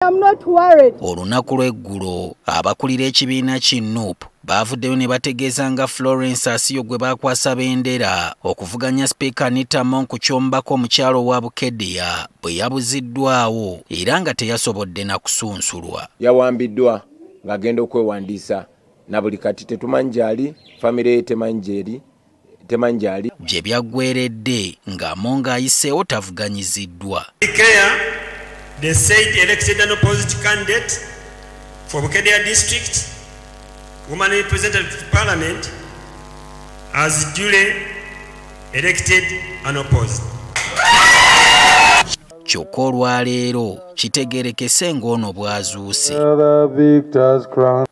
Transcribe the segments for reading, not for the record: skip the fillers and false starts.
I'm not worried. Olunaku lw'eggulo abakulira ekibiina ki NUP baavuddeyo ne bategeeza nga Florence Asiyo gwe baakwasa bendera okuvuganya Sipiika Anita Among ku ky'omubaka omukyalo wa Bukedea bwe yabuziddwawo era nga teyasobodde na kusunsulwa. Yawambiddwa ng'agenda okwewandiisa na buli kati tetumanyi gy'ali, famire ye temanyi gy'eri, temanyi gy'ali. Gye byaggweeredde ng'Among ayiseewo tavuganyiziddwa. The said elected and opposite candidate for Bukedea District, woman representative to Parliament, as duly elected and opposed. Kyokka olwaleero kitegeerekese ng'ono bw'azuuse.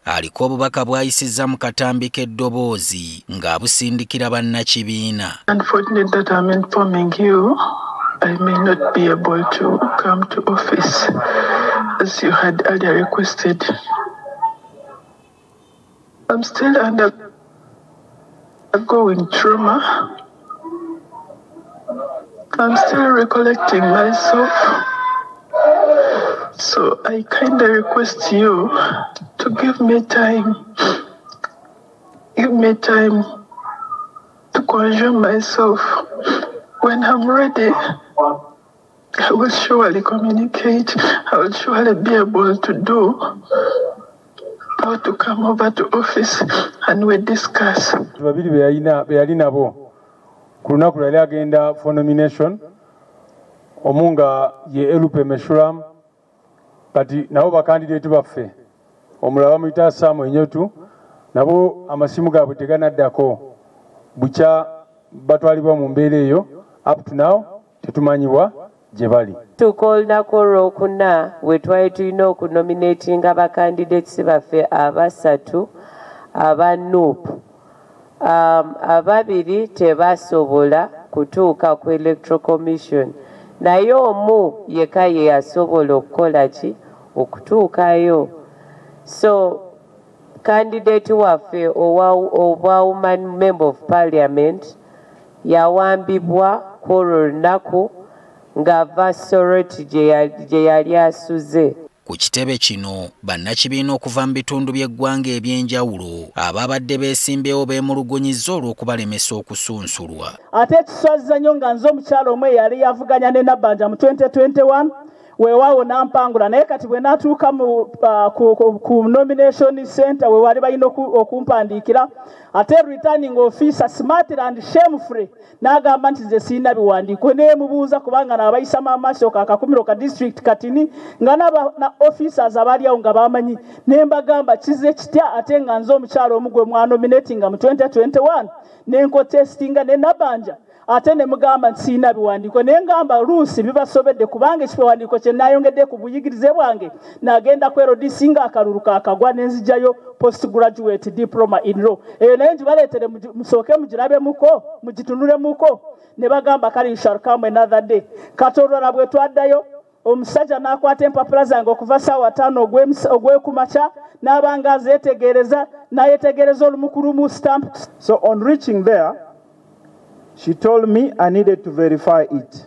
Aliko obubaka bw'ayisizza mu katambi k'eddoboozi ng'abusindikira bannakibiina. Unfortunate that I'm informing you, I may not be able to come to office as you had earlier requested. I'm still undergoing trauma. I'm still recollecting myself. So I kindly request you to give me time. Give me time to consume myself. When I'm ready, I will surely communicate. I will surely be able to do how to come over to office and we discuss. Babiri be yali nabo ku lunaku lwali agenda for nomination, omu nga ye Elupe Meshulam, kati nabo bakandidate baffe omulala bamuyita Sam Enyotu, nabo amasimu gaabwe teganaddako bukya batwalibwa mu mbeera eyo. Up to now tetumanyibwa gye bali. Tuuka olunaku olwokuna we twali tulina okunominatinga bakandidates baffe abasatu aba NUP. Ababiri tebasobola kutuuka ku Electoral Commission, naye omu yekka ye yasobola okukola ki okutuukayo. So candidate waffe owa woman member of parliament yawambibwa kwolwo olunaku ng'ava Soroti gye yali asuze. Ku kitebe kino bannakibiina okuva mu bitundu by'eggwanga eby'enjawulo ababadde beesimbyewo beemulugunyizza olw'okubalemesa okusunsulwa. Ate ekiswaziza nnyo nga nze omukyala omu eyali yavuganya ne Nabbanja mu 2021 weewaawo n'ampangula, naye kati bwe naatuuka ku nomination center we wali balina okumpandiikira, ate returning officer smart and shamefully n'agamba nti nze sirina biwandiiko. Neemubuuza kubanga naabayisamu amaaso akakumiro ka district katini nga na officers abali awo nga bamanyi, ne mbagamba kize kitya ate nga nze omukyala omu gwe mwanominatinga mu 2021 ne nkontestinga ne Nabbanja, ate ne mugamba nti sirina biwandiiko. Ne ngamba luusi bibasobedde kubanga ekiwandiiko kye nayongedde ku buyigirize bwange nagenda ku LDC nga akalulu kakagwa ne nzijayo postgraduate diploma in law. Eyo naye ngibaleetere musooke mugirabemuko mugitunulemuko. Ne bagamba kale you shall come another day. Kati olulala bwe twaddayo omusajja n'akwata empapula zange okuva ssaawa 5 ogw'ekumakya n'abanga azeetegereza n'ayetegereza olumu ku lumu stamp. So on reaching there, she told me I needed to verify it.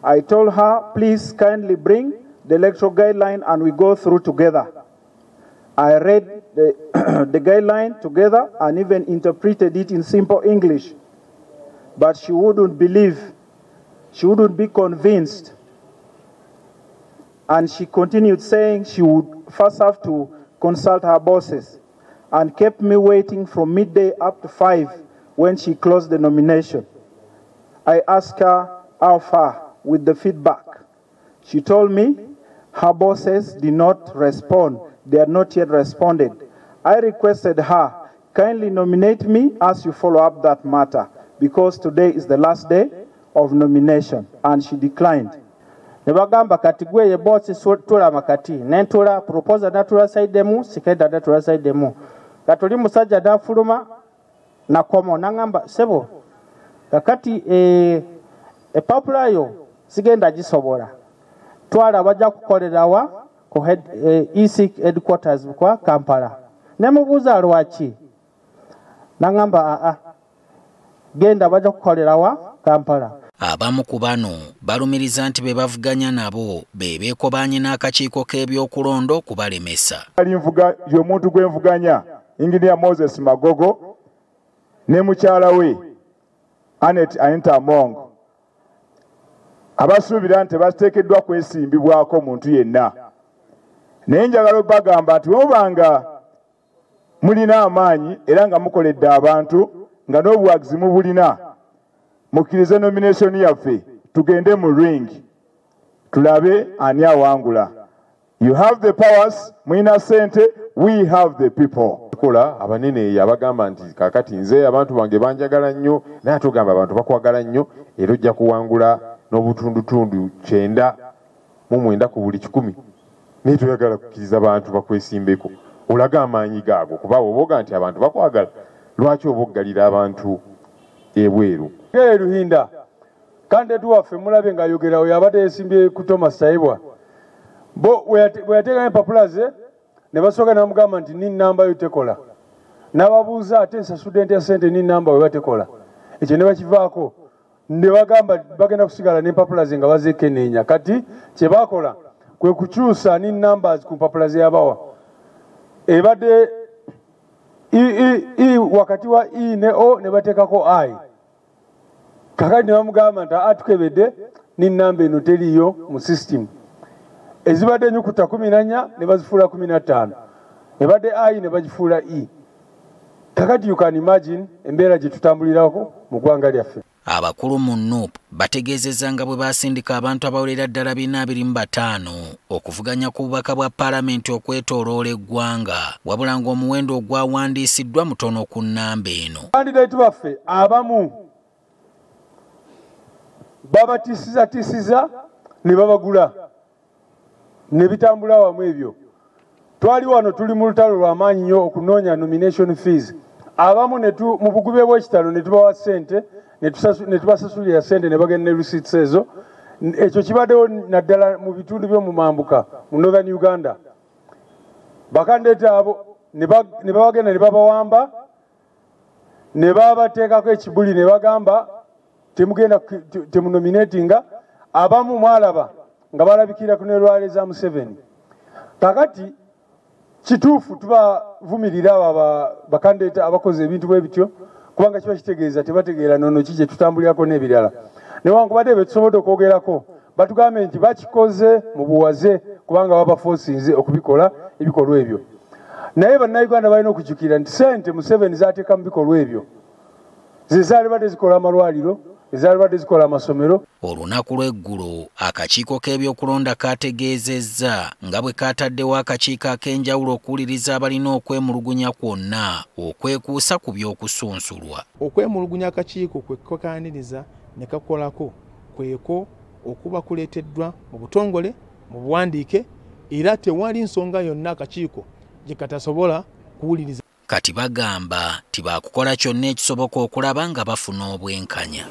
I told her, please kindly bring the electoral guideline and we go through together. I read the guideline together and even interpreted it in simple English. But she wouldn't believe, she wouldn't be convinced. And she continued saying she would first have to consult her bosses and kept me waiting from midday up to 5 when she closed the nomination. I asked her how far with the feedback. She told me her bosses did not respond. They had not yet responded. I requested her, kindly nominate me as you follow up that matter, because today is the last day of nomination, and she declined. Ne bagamba kati gwe ye boss tula makati nentula proposal natula side mu sikenda natula side mu katuli musajja dafuluma nakomo nangamba sebo kakati epapula yo sigenda gisobola twala bajja kukolerawa ku head EC headquarters kwa Kampala. Nemubuuza lwaki, nangamba a genda bajja kukolerawa Kampala. Abamu ku bano balumiriza nti be bavuganya nabo be beekobaanye n'akakiiko k'ebyokulonda okubalemesa. Y'omuntu gwe nvuganya Engineer Moses Magogo ne mukyala we Annet Anita Among abasuubira nti bateekeddwa kwesimbibwako muntu yenna. Naye njagala obbagamba nti bwe mubanga mulina amaanyi era nga mukoledde abantu nga n'obuwagizi mubulina, mukkirize nomination yaffe tugende mu ring tulabe ani awangula. You have the powers, mulina ssente, we have the people. Kola abanene eyo abagamba nti kaakati nze abantu bange banjagala nnyo, naye ate ogamba abantu bakwagala nnyo era ojja kuwangula n'obutundutundu 99 ku buli 100, naye toyagala kukkiriza bantu bakwesimbeko. Olaga amaanyi gaago, kuba oba nti abantu bakwagala, lwaki oba oggalira abantu ebweru? Ruhinda kandidate waffe mulabe ng'ayogera oyo abadde yeesimbye ku Thomas Tayebwa, bo bwe yateekayo empapula ze ne basooka ne bamugamba nti ni namba yo tekola, n'ababuuza ate nsasudde ntya ssente ni namba bwe batekola, ekyo ne bakivaako ne bagamba bagenda kusigala n'empapula ze nga bazeekenneenya. Kati kye baakola kwe kukyusa ni numbers ku mpapula ze yabawa, ebadde E wakati wa E ne O ne bateekako I. Kakati ne bamugamba nti atukebedde ni namba eno teriiyo mu system. Ezibadde ennyukuta 14 ne bazifuula 15, ebadde I ne bagifuula E. Kakati you can imagine embeera gye tutambulirako mu ggwanga lyaffe. Abakulu mu NUP bategeezezza nga bwe basindika abantu abawerera ddala 425 okuvuganya ku bubaka bwa paalamenti okwetooloola eggwanga, wabula ng'omuwendo ogwawandiisiddwa mutono ku nnamba eno. Kandidate baffe abamu babatiisizatiisiza ne babagula ne bitambula wamu ebyo. Twali wano tuli mu lutalo lw'amaanyi nnyo okunoonya nomination fees. Abamu mu bugube bw'ekitalo ne tubawa ssente, ne tubasasulira ssente ne bagenda ne receipts ezo. Ekyo kibaddewo naddala mu bitundu by'omu mambuka mu Northern Uganda. Bakandidate abo ne babagenda ne babawamba ne babateekako ekibuli ne bagamba temugenda temunominatinga. Abamu mwalaba nga balabikira ku nerwale za Museveni. Kakati kituufu tubavumirira abo bakandidate abakoze ebintu bwe bityo, kubanga kiba kitegeeza tebategeera nnono ki gye tutambulirako n'ebirala. Newankubadde bye tusobodde okwogerako batugambye nti bakikoze mu buwaze kubanga babafoosinze okubikola ebikolwa ebyo. Naye bannayuganda balina okujjukira nti ssente Museveni z'ateeka mu bikolwa ebyo ze zaalibadde zikola amalwaliro, ezaalibadde zikola amasomero. Olunaku lw'eggulo akakiiko k'ebyokulonda kategeezezza nga bwe kataddewo akakiiko ak'enjawulo okuwuliriza abalina okwemulugunya kwonna okwekuusa ku by'okusunsulwa. Okwemulugunya akakiiko kwe kakaaniriza ne kakolako kweko okuba kuleeteddwa mu butongole mu buwandiike, era tewali nsonga yonna akakiiko gye katasobola kuwuliriza. Kati bagamba tibaakukola kyonna ekisoboka okulaba nga bafuna obwenkanya.